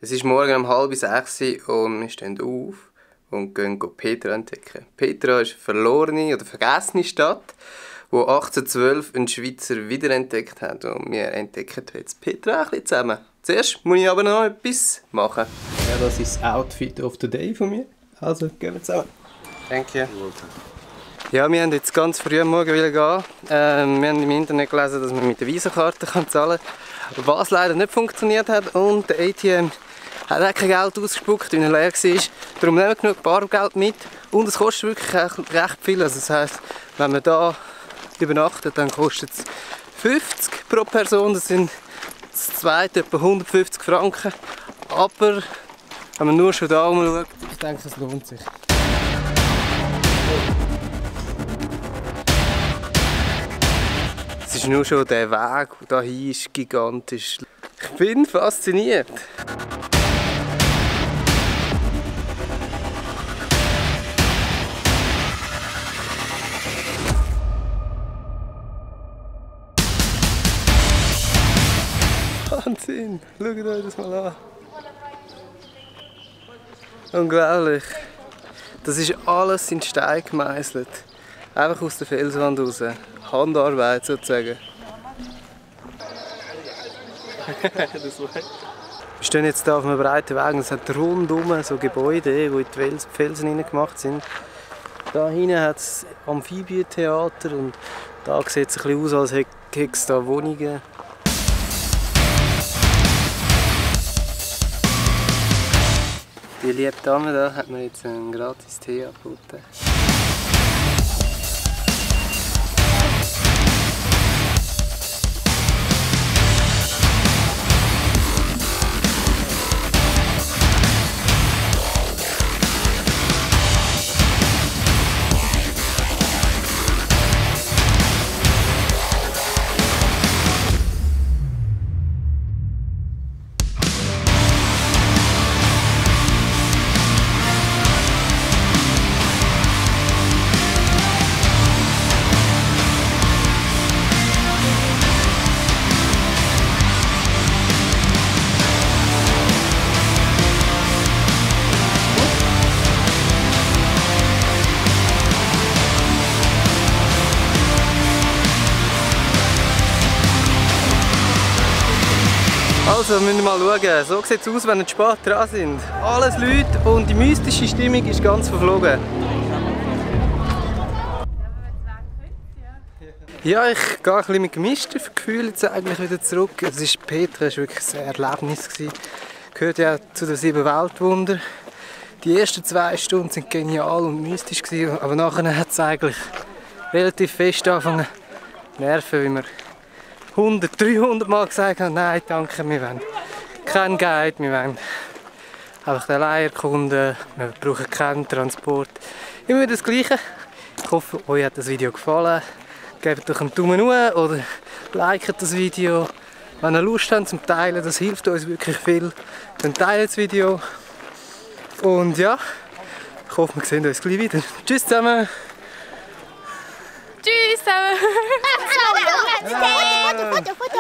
Es ist morgen um 5:30 und wir stehen auf und gehen Petra entdecken. Petra ist eine verlorene oder vergessene Stadt, die 1812 ein Schweizer wiederentdeckt hat. Und wir entdecken jetzt Petra ein bisschen zusammen. Zuerst muss ich aber noch etwas machen. Ja, das ist das Outfit of the Day von mir. Also, gehen wir zusammen. Danke. Ja, wir haben jetzt ganz früh am Morgen gehen. Wir haben im Internet gelesen, dass man mit der Visa-Karte zahlen kann. Was leider nicht funktioniert hat und der ATM hat auch kein Geld ausgespuckt, weil er leer war. Darum nehmen wir genug Bargeld mit und es kostet wirklich recht viel. Also das heisst, wenn man hier übernachtet, dann kostet es 50 pro Person. Das sind das zweite etwa 150 Franken. Aber wenn man nur schon da umschaut, ich denke, das lohnt sich. Es ist nur schon der Weg dahin ist gigantisch. Ich bin fasziniert. Wahnsinn! Schaut euch das mal an. Unglaublich. Das ist alles in Stein gemeißelt. Einfach aus der Felswand raus. Handarbeit sozusagen. Wir stehen jetzt hier auf einem breiten Weg und es hat rundum so Gebäude, die in die Felsen hineingemacht sind. Da hinten hat es Amphibientheater und da sieht es ein bisschen aus, als hätte es da Wohnungen. Die liebe Dame da hat mir jetzt einen gratis Tee angeboten. Also, müssen wir mal schauen. So sieht es aus, wenn wir zu spät dran sind. Alles Leute und die mystische Stimmung ist ganz verflogen. Ja, ich gehe ein bisschen mit gemischten Gefühlen jetzt eigentlich wieder zurück. Petra war wirklich ein Erlebnis. Gehört ja zu den 7 Weltwundern. Die ersten 2 Stunden waren genial und mystisch, aber nachher hat es eigentlich relativ fest angefangen zu nerven, wie wir 100, 300 Mal gesagt haben, nein danke, wir wollen keinen Guide, wir wollen einfach allein erkunden, wir brauchen keinen Transport. Immer das Gleiche. Ich hoffe, euch hat das Video gefallen. Gebt doch einen Daumen hoch oder liket das Video. Wenn ihr Lust habt zum Teilen, das hilft uns wirklich viel, dann teilt das Video. Und ja, ich hoffe, wir sehen uns gleich wieder. Tschüss zusammen! Tschüss zusammen! Foto!